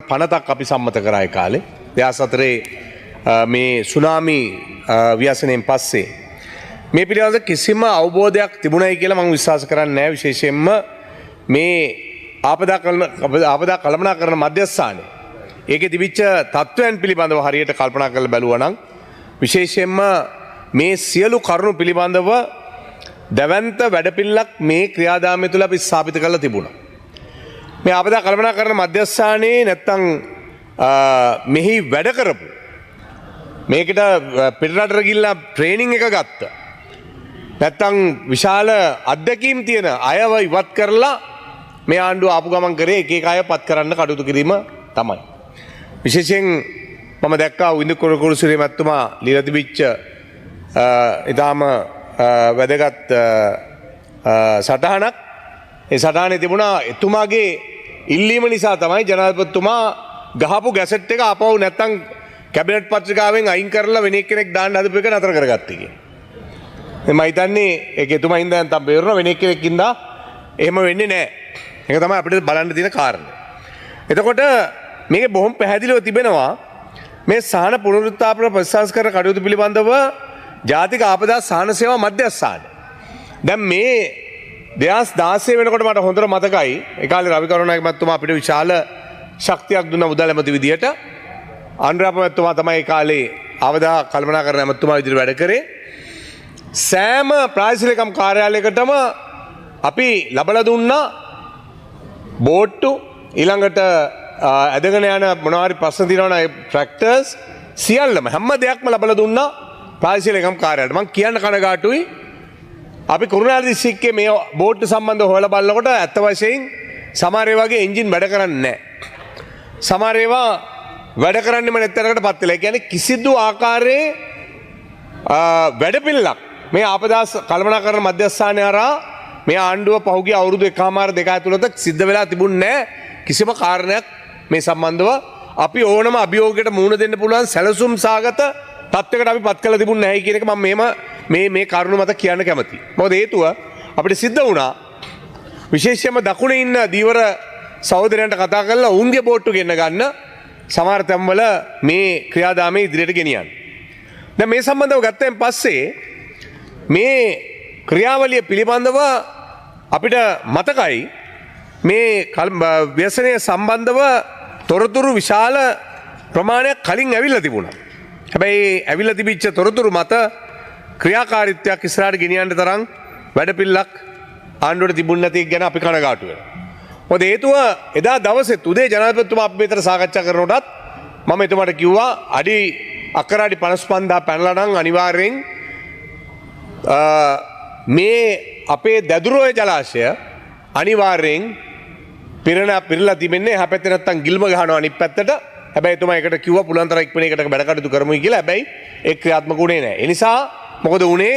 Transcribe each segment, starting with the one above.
පනතක් අපි සම්මත කරා ඒ කාලේ 2004 මේ සුනාමි ව්‍යසනයෙන් පස්සේ මේ පිළිබඳ කිසිම අවබෝධයක් තිබුණයි කියලා මම විශ්වාස කරන්නේ නැහැ. විශේෂයෙන්ම මේ ආපදා කළමනාකරණ මධ්‍යස්ථානය ඒකේ තිබිච්ච තත්ත්වයන් පිළිබඳව හරියට කල්පනා කරලා බැලුවා නම් විශේෂයෙන්ම මේ සියලු කරුණු පිළිබඳව දැවැන්ත වැඩපිළිවෙලක් මේ ක්‍රියාදාමය තුළ අපි ස්ථාපිත කරලා තිබුණා. මේ ආපදා කළමනාකරණ මධ්‍යස්ථානයේ නැත්තම් මෙහි වැඩ කරපු මේකට පිටරටට ගිහිල්ලා ට්‍රේනින් එක ගත්ත නැත්තම් විශාල අත්දැකීම් තියෙන අයව ඉවත් කරලා මේ ආණ්ඩුව ආපු ගමන් කරේ එක එක අය පත් කරන්න කටයුතු කිරීම තමයි. විශේෂයෙන් මම දැක්කා විඳු කුරුසුරිය මැතිතුමා ලියලා තිබිච්ච ඉතාම වැදගත් සටහනක්. ඒ සටහනේ තිබුණා එතුමාගේ ඉල්ලීම නිසා තමයි ජනාධිපතිතුමා ගහපු ගැසට් එක ආපහු නැත්තම් කැබිනට් පත්‍රිකාවෙන් අයින් කරලා වෙන එක්කෙනෙක් දාන්න හදපු එක නතර කරගත්තේ කියලා. මම හිතන්නේ ඒක එතුමා හින්දා නැත්තම් බේරුණා, වෙන එක්කෙනෙක් හින්දා එහෙම වෙන්නේ නැහැ. ඒක තමයි අපිට බලන්න තියෙන කාරණේ. එතකොට මේක බොහොම පැහැදිලිව තිබෙනවා මේ සහන පුනරුත්ථාපන ප්‍රතිසංස්කරණ කටයුතු පිළිබඳව ජාතික ආපදා සහන සේවා මධ්‍යස්ථානය. දැන් මේ 2016 වෙනකොට මට හොඳට මතකයි ඒ කාලේ රවි කරුණානායක මහත්මයා අපිට විශාල ශක්තියක් දුන්නා මුදල් ඇමති විදියට. අනුරාප මහත්මයා තමයි ඒ කාලේ ආපදා කළමනාකරණ ඇමතිතුමා විදියට වැඩ කරේ. සෑම ප්‍රාදේශීය ලේකම් කාර්යාලයකටම අපි ලබලා දුන්නා බෝට්ටු, ඊළඟට ඇදගෙන යන මොනවා හරි ප්‍රශ්න තියෙනවා නම් ඒ ට්‍රැක්ටර්ස් සියල්ලම හැම දෙයක්ම ලබලා දුන්නා ප්‍රාදේශීය ලේකම් කාර්යාලයට. මං කියන්න කනගාටුයි අපි කුරුණෑගල දිස්ත්‍රික්කයේ මේ බෝට්ටු සම්බන්ධව හොයලා බලනකොට ඇත්ත වශයෙන් සමහර ඒවාගේ එන්ජින් වැඩ කරන්නේ නැහැ. සමහර ඒවා වැඩ කරන්නෙම නැති තරකට පත් වෙලා. ඒ කියන්නේ කිසිදු ආකාරයේ වැඩපිළිවෙලක් මේ ආපදා කළමනාකරණ මධ්‍යස්ථානය හරහා මේ ආණ්ඩුව පහුගිය අවුරුදු එකහමාර දෙක ඇතුළත සිද්ධ වෙලා තිබුණේ නැහැ කිසිම කාරණයක් මේ සම්බන්ධව. අපි ඕනම අභියෝගයකට මුහුණ දෙන්න පුළුවන් සැලසුම් සහගත තත්ත්වයකට අපි පත් කරලා තිබුණේ නැහැ කියන එක මම මෙහෙම මේ කරුණ මත කියන්න කැමතියි. මොකද හේතුව අපිට සිද්ධ වුණා විශේෂයෙන්ම දකුණේ ඉන්න දීවර සහෝදරයන්ට කතා කරලා ඔවුන්ගේ බෝට්ටු ගෙන්න ගන්න සමහර තැන්වල මේ ක්‍රියාදාමය ඉදිරියට ගෙනියන්න. දැන් මේ සම්බන්ධව ගත්තයින් පස්සේ මේ ක්‍රියාවලිය පිළිබඳව අපිට මතකයි මේ ව්‍යසනය සම්බන්ධව තොරතුරු විශාල ප්‍රමාණයක් කලින් ඇවිල්ලා තිබුණා. හැබැයි ඇවිල්ලා තිබිච්ච තොරතුරු මත ක්‍රියාකාරීත්වයක් ඉස්සරහට ගෙනියන්න තරම් වැඩපිළිවෙලක් ආණ්ඩුවට තිබුණ නැති එක ගැන අපි කනගාටු වෙනවා. මොකද හේතුව එදා දවසෙත් උදේ ජනාධිපතිතුමා අපි මෙතන සාකච්ඡා කරනකොටත් මම එතුමාට කිව්වා අක්කර අඩි 55,000 පැනලා නම් අනිවාර්යෙන් මේ අපේ දැදුරෝය ජලාශය අනිවාර්යෙන් පිරලා තිබෙන්නේ එහා පැත්තේ නැත්තම් ගිල්ම ගහනවා අනිත් පැත්තට. හැබැයි එතුමා ඒකට කිව්වා පුළුවන් තරම් ඉක්මනින් ඒකට වැඩ කටයුතු කරමුයි කියලා. හැබැයි ඒ ක්‍රියාත්මක වුණේ නෑ. ඒ නිසා මොකද වුණේ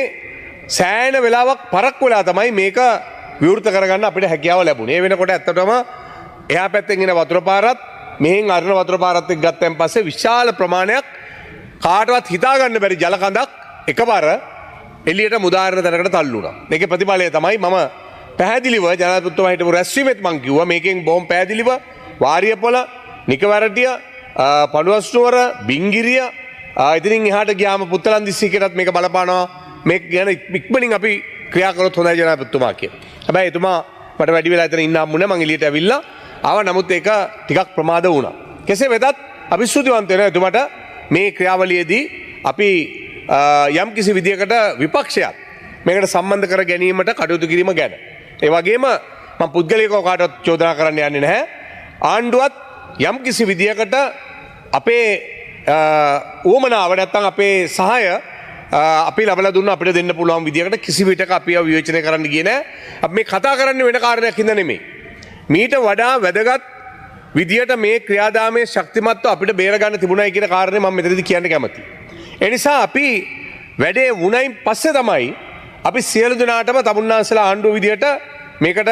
සෑහෙන වෙලාවක් පරක්කු වෙලා තමයි මේක විවෘත කරගන්න අපිට හැකියාව ලැබුණේ. ඒ වෙනකොට ඇත්තටම එහා පැත්තෙන් එන වතුර පාරත් මෙහෙන් අරන වතුර පාරත් එක්ක ගත්තන් පස්සේ විශාල ප්‍රමාණයක් කාටවත් හිතා ගන්න බැරි ජල කඳක් එකපාර එළියට මුදාහරින තැනකට තල්ලු වුණා. මේකේ ප්‍රතිඵලය තමයි මම පැහැදිලිව ජනාධිපතිතුමා හිටපු රැස්වීමෙත් මං කිව්වා මේකෙන් බොහොම පැහැදිලිව වාරියපොළ, නිකවැරටිය, පඬුවස්නුවර, බිංගිරිය, ඉතින් එහාට ගියාම පුත්තලන් දිස්ත්‍රික්කයටත් මේක බලපානවා. මේක ගැන ඉක්මනින් අපි ක්‍රියා කරොත් හොඳයි ජනාධිපතිතුමා කියලා. හැබැයි එතුමා මට වැඩි වෙලා එතන ඉන්න හම්බුනේ, මං එළියට ඇවිල්ලා ආවා. නමුත් ඒක ටිකක් ප්‍රමාද වුණා. කෙසේ වෙතත් අපි ස්තුතිවන්ත වෙනවා එතුමාට මේ ක්‍රියාවලියේදී අපි යම් කිසි විදියකට විපක්ෂයක් මේකට සම්බන්ධ කර ගැනීමට කටයුතු කිරීම ගැන. ඒ වගේම මම පුද්ගලිකව කාටවත් චෝදනා කරන්න යන්නේ නැහැ. ආණ්ඩුවත් යම් කිසි විදියකට අපේ උවමනාව නැත්තම් අපේ සහාය අපි ලබලා දුන්න අපිට දෙන්න පුළුවන් විදියකට කිසි විටක අපි ඒව විවේචනය කරන්න ගියේ නෑ. අපි මේ කතා කරන්නේ වෙන කාරණයක් හින්දා නෙමෙයි. මීට වඩා වැදගත් විදියට මේ ක්‍රියාදාමයේ ශක්තිමත්ව අපිට බේර ගන්න තිබුණයි කියන කාරණේ මම මෙතනදී කියන්න කැමතියි. ඒ නිසා අපි වැඩේ වුණයින් පස්සේ තමයි අපි සියලු දෙනාටම තමුන්නාන්සලා ආණ්ඩුව විදියට මේකට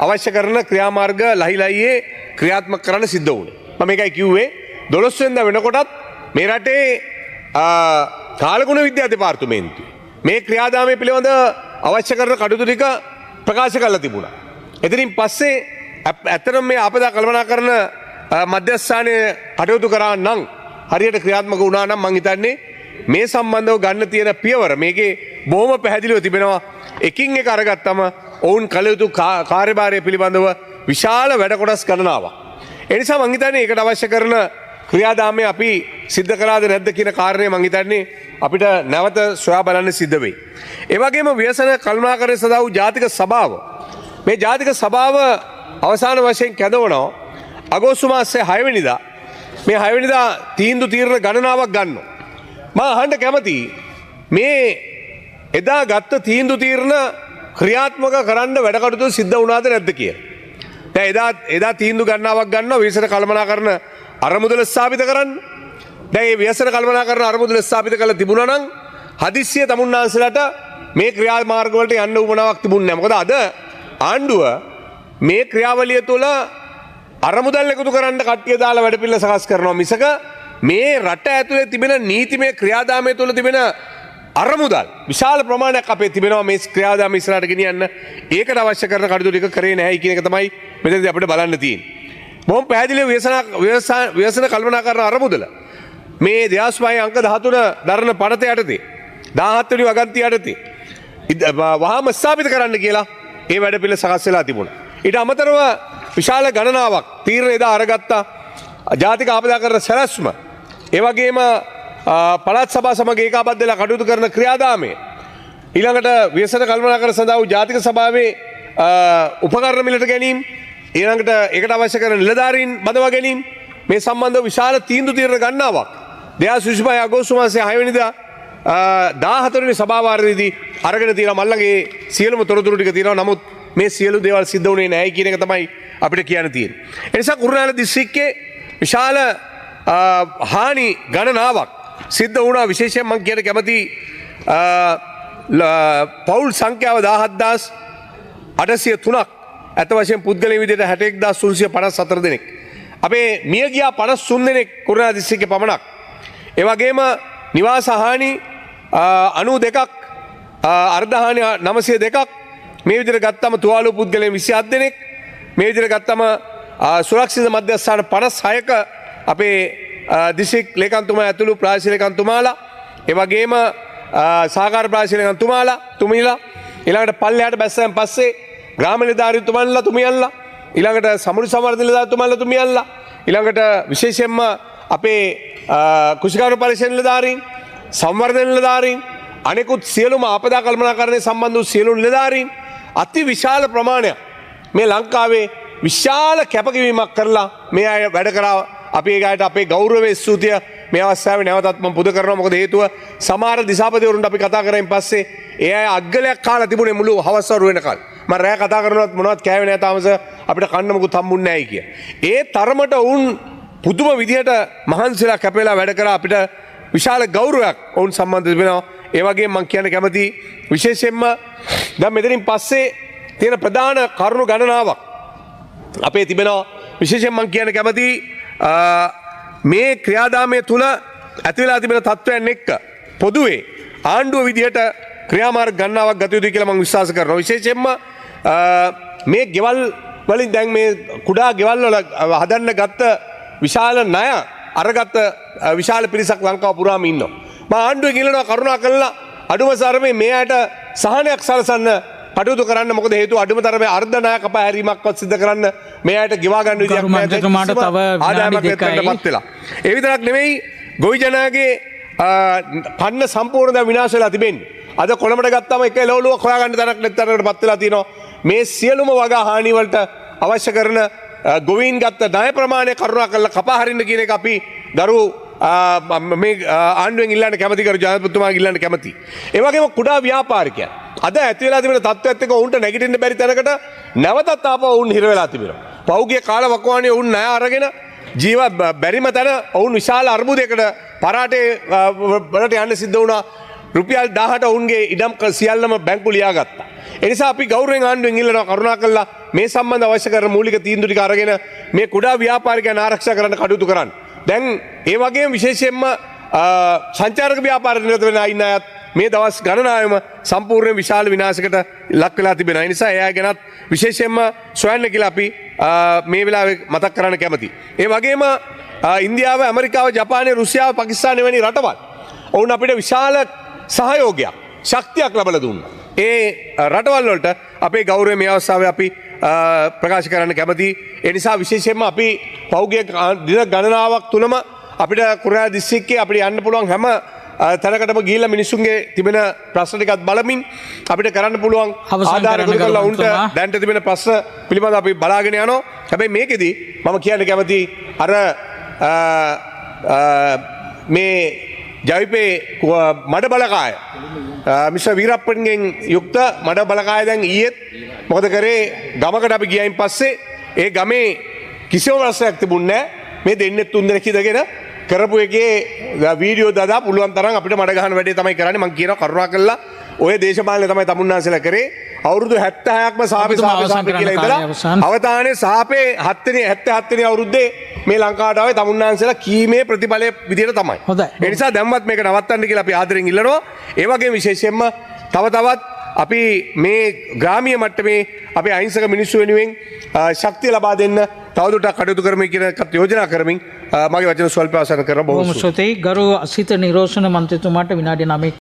අවශ්‍ය කරන ක්‍රියාමාර්ග ලහි ලහියේ ක්‍රියාත්මක කරන්න සිද්ධ වුණේ. මම මේකයි කිව්වේ 12 වෙනිදා වෙනකොටත් මේ රටේ කාලගුණ විද්‍යා දෙපාර්තමේන්තුවේ මේ ක්‍රියාදාමය පිළිබඳ අවශ්‍ය කරන කටයුතු ටික ප්‍රකාශ කරලා තිබුණා. එතනින් පස්සේ ඇත්තටම මේ ආපදා කළමනාකරණ මධ්‍යස්ථානය කටයුතු කරා නම් හරියට ක්‍රියාත්මක වුණා නම් මං හිතන්නේ මේ සම්බන්ධව ගන්න තියෙන පියවර මේකේ බොහොම පැහැදිලිව තිබෙනවා. එකින් එක අරගත්තම ඔවුන් කළ යුතු කාර්යභාරය පිළිබඳව විශාල වැඩ කොටස් ගණනාවක්. ඒ නිසා මං හිතන්නේ ඒකට අවශ්‍ය කරන ක්‍රියාදාමය අපි සිද්ධ කළාද නැද්ද කියන කාරණය මං හිතන්නේ අපිට නැවත සොයා බලන්න සිද්ධ වෙයි. ඒ වගේම ව්‍යසන කළමනාකරණය සඳහා වූ ජාතික සභාව, මේ ජාතික සභාව අවසාන වශයෙන් කැඳවනවා අගෝස්තු මාසයේ 6 වෙනිදා. මේ 6 වෙනිදා තීන්දුව තීරණ ගණනාවක් ගන්නවා. මම අහන්න කැමතියි මේ එදා ගත්ත තීන්දුව තීරණ ක්‍රියාත්මක කරන්න වැඩ කටයුතු සිද්ධ වුණාද නැද්ද කියලා. දැන් එදා තීන්දුව ගණනාවක් ගන්නවා ව්‍යසන කළමනාකරණ අරමුදල ස්ථාපිත කරන්න. දැන් මේ ව්‍යසන කළමනාකරණ අරමුදල ස්ථාපිත කරලා තිබුණා නම් හදිස්සිය තමුන්නාන්සලට මේ ක්‍රියාමාර්ග වලට යන්න උවමනාවක් තිබුණේ නැහැ. මොකද අද ආණ්ඩුව මේ ක්‍රියාවලිය තුළ අරමුදල් එකතු කරන්න කට්ටිය දාලා වැඩපිළිවෙල සකස් කරනවා මිසක මේ රට ඇතුලේ තිබෙන නීතිමය ක්‍රියාදාමය තුළ තිබෙන අරමුදල් විශාල ප්‍රමාණයක් අපේ තිබෙනවා මේ ක්‍රියාදාම ඉස්සරහට ගෙනියන්න. ඒකට අවශ්‍ය කරන කටයුතු ටික කරේ නැහැ කියන එක තමයි මෙතනදී අපිට බලන්න තියෙන්නේ. බොහොම පැහැදිලිව ව්‍යසන කළමනාකරණ අරමුදල මේ 2005 අංක 13 දරන පනත යටතේ 17 වෙනි වගන්ති යටතේ වහාම ස්ථාපිත කරන්න කියලා ඒ වැඩපිළිවෙල සකස් වෙලා තිබුණා. ඊට අමතරව විශාල ගණනාවක් තීරණ එදා අරගත්තා ජාතික ආපදාකරණ සැලැස්ම, ඒ වගේම පළාත් සභා සමග ඒකාබද්ධ වෙලා කටයුතු කරන ක්‍රියාදාමය, ඊළඟට ව්‍යසන කළමනාකරණ සඳහා වූ ජාතික සභාවේ උපකරණ මිලට ගැනීම, ඊළඟට ඒකට අවශ්‍ය කරන නිලධාරීන් බඳවා ගැනීම, මේ සම්බන්ධව විශාල තීන්දුව තීරණ ගණනාවක් 2025 අගෝස්තු මාසයේ 6 වෙනිදා 14 වෙනි සභා වාරයේදී අරගෙන තියෙනවා. මල්ලගේ සියලුම තොරතුරු ටික තියෙනවා. නමුත් මේ සියලු දේවල් සිද්ධ වුණේ නැහැ කියන එක තමයි අපිට කියන්න තියෙන්නේ. ඒ නිසා කුරුණෑගල දිස්ත්‍රික්කයේ විශාල හානි ගණනාවක් සිද්ධ වුණා. විශේෂයෙන් මම කියන්න කැමති පවුල් සංඛ්‍යාව 17803ක්, ඇත්ත වශයෙන් පුද්ගලයන් විදිහට 61354 දෙනෙක්. අපේ මිය ගියා 53 දෙනෙක් කුරුණෑගල දිස්ත්‍රික්කේ පමණක්. ඒ වගේම නිවාස හානි 92ක්, අර්ධ හානි 902ක්. මේ විදිහට ගත්තම තුවාල වූ පුද්ගලයන් 27 දෙනෙක්. මේ විදිහට ගත්තම සුරක්ෂිත මධ්‍යස්ථාන 56ක අපේ දිස්ත්‍රික් ලේකම්තුමා ඇතුළු ප්‍රාදේශීය ලේකම්තුමාලා, ඒ වගේම සහකාර ප්‍රාදේශීය ලේකම්තුමාලා තුමිලා, ඊළඟට පල්ලෙහාට බැස්සයන් පස්සේ ග්‍රාම නිලධාරීතුමන්ලා තුමියන්ලා, ඊළඟට සමෘද්ධි සංවර්ධන නිලධාරීතුමන්ලා තුමියන්ලා, ඊළඟට විශේෂයෙන්ම අපේ කෘෂිකර්ම පරිශ්‍රය නිලධාරීන්, සංවර්ධන නිලධාරීන්, අනෙකුත් සියලුම ආපදා කළමනාකරණය සම්බන්ධ වූ සියලු නිලධාරීන් අති විශාල ප්‍රමාණයක් මේ ලංකාවේ විශාල කැපකිරීමක් කරලා මේ අය වැඩ කරා. අපි ඒ අයට අපේ ගෞරවය ස්තුතිය මේ අවස්ථාවේ නැවතත් මම පුද කරනවා. මොකද හේතුව සමහර දිසාපතිවරුන්ට අපි කතා කරායින් පස්සේ ඒ අය අග්ගලයක් කාලා තිබුණේ මුළු හවස් වරු වෙනකල්. මම රෑ කතා කරනවත් මොනවත් කෑවේ නෑ තාමස, අපිට කන්න මොකුත් හම්බුන්නේ නෑයි කිය. ඒ තරමට ඔවුන් පුදුම විදිහට මහන්සිලා කැපෙලා වැඩ කරා. අපිට විශාල ගෞරවයක් ඔවුන් සම්බන්ධ තිබෙනවා. ඒ වගේම මං කියන්න කැමති විශේෂයෙන්ම දැන් මෙතනින් පස්සේ තියෙන ප්‍රධාන කරුණු ගණනාවක් අපේ තිබෙනවා. විශේෂයෙන් මං කියන්න කැමති මේ ක්‍රියාදාමය තුළ ඇති වෙලා තිබෙන තත්ත්වයන් එක්ක පොදුවේ ආණ්ඩුව විදිහට ක්‍රියාමාර්ග ගණනාවක් ගත යුතුයි කියලා මං විශ්වාස කරනවා. විශේෂයෙන්ම මේ ගෙවල් වලින් දැන් මේ කුඩා ගෙවල් වල හදන්න ගත්ත විශාල ණය අරගත්ත විශාල පිරිසක් ලංකාව පුරාම ඉන්නවා. මම ආණ්ඩුවෙන් ඉල්ලනවා කරුණා කරලා අඩුම තරමේ මේ අයට සහනයක් සලසන්න කටයුතු කරන්න. මොකද හේතුව අඩුම තරමේ අර්ධ ණය කපා හැරීමක්වත් සිද්ධ කරන්න මේ අයට ගෙවා ගන්න විදියක් ගරු නෑ. මන්ත්‍රීතුමාට කිසිම තව විනාඩි ආදායමක් දෙකයි. නැත්නම් පත් වෙලා. ඒ විතරක් නෙමෙයි, ගොවි ජනයාගේ පන්න සම්පූර්ණ දැන් විනාශ වෙලා තිබෙන්නේ. අද කොළඹට ගත්තම එක එළවලුවක් හොයාගන්න තරක් නැති තරකට පත් වෙලා තියෙනවා. මේ සියලුම වගා හානි වලට අවශ්‍ය කරන ගොවීන් ගත්ත ණය ප්‍රමාණය කරුණා කරලා කපා හරින්න කියන එක අපි ගරු මේ ආණ්ඩුවෙන් ඉල්ලන්න කැමති, ගරු ජනාධිපතිතුමාගෙන් ඉල්ලන්න කැමති. ඒ වගේම කුඩා ව්‍යාපාරිකයන් අද ඇති වෙලා තිබෙන තත්ත්වයත් එක්ක ඔවුන්ට නැගිටින්න බැරි තැනකට නැවතත් ආපහු ඔවුන් හිර වෙලා තිබෙනවා. පහුගිය කාල වකවානුවේ ඔවුන් ණය අරගෙන ජීව බැරිම තැන ඔවුන් විශාල අර්බුදයකට පරාටේ වලට යන්න සිද්ධ වුණා. රුපියල් 1000ට ඔවුන්ගේ ඉඩම් සියල්ලම බැංකු ලියාගත්තා. ඒ නිසා අපි ගෞරවයෙන් ආණ්ඩුවෙන් ඉල්ලනවා කරුණා කරලා මේ සම්බන්ධ අවශ්‍ය කරන මූලික තීන්දුව ටික අරගෙන මේ කුඩා ව්‍යාපාරිකයන් ආරක්ෂා කරන්න කටයුතු කරන්න. දැන් ඒ වගේම විශේෂයෙන්ම සංචාරක ව්‍යාපාර නිරත වෙන අය ඉන්න අයත් මේ දවස් ගණනාවෙම සම්පූර්ණ විශාල විනාශයකට ලක් වෙලා තිබෙනවා. ඒ නිසා ඒ අය ගැනත් විශේෂයෙන්ම සොයන්න කියලා අපි මේ වෙලාවේ මතක් කරන්න කැමතියි. ඒ වගේම ඉන්දියාව, ඇමරිකාව, ජපානය, රුසියාව, පාකිස්තානය වැනි රටවල් ඔවුන් අපිට විශාල සහයෝගයක්, ශක්තියක් ලබලා දුන්නා. ඒ රටවල් වලට අපේ ගෞරවය මේ අවස්ථාවේ අපි ප්‍රකාශ කරන්න කැමතියි. ඒ නිසා විශේෂයෙන්ම අපි පහුගිය දින ගණනාවක් තුලම අපිට කුරා දිස්ත්‍රික්කයේ අපිට යන්න පුළුවන් හැම තැනකටම ගිහිල්ලා මිනිස්සුන්ගේ තිබෙන ප්‍රශ්න ටිකත් බලමින් අපිට කරන්න පුළුවන් ආධාර එකතු කරලා උන්ට දැනට තිබෙන ප්‍රශ්න පිළිබඳව අපි බලාගෙන යනවා. හැබැයි මේකෙදි මම කියන්න කැමති අර මේ ජවිපේ මඩ බලකාය මිස්ටර් වීරප්පන්ගෙන් යුක්ත මඩ බලකාය දැන් ඊයේත් මොකද කරේ, ගමකට අපි ගියයින් පස්සේ ඒ ගමේ කිසිම ප්‍රශ්නයක් තිබුණේ නැහැ. මේ දෙන්නේ තුන් දෙනෙක් ඉඳගෙන කරපු එකේ වීඩියෝ දාදා පුළුවන් තරම් අපිට මඩ ගහන වැඩේ තමයි කරන්නේ. මං කියනවා කරුණා කළා ඔය දේශපාලනය තමයි තමුන්නාන්සේලා කරේ. අවුරුදු 76ක්ම සාපේ සාපේ සාපේ කියලා ඉඳලා අවතානේ සාපේ 77 වෙනි අවුරුද්දේ මේ ලංකාවට ආවේ තමුන්නාන්සේලා කීමේ ප්‍රතිඵලය විදියට තමයි. ඒ නිසා දැන්වත් මේක නවත්තන්න කියලා අපි ආදරෙන් ඉල්ලනවා. ඒ වගේම විශේෂයෙන්ම තව තවත් අපි මේ ග්‍රාමීය මට්ටමේ අපේ අහිංසක මිනිස්සු වෙනුවෙන් ශක්තිය ලබා දෙන්න තවදුරටත් කටයුතු කරමින් කියන එකත් යෝජනා කරමින් මගේ වචන ස්වල්ප අවසන් කරනවා. බොහොම ස්තුතියි. ගරු අසිත නිරෝෂණ මන්ත්‍රීතුමාට විනාඩි 9ක්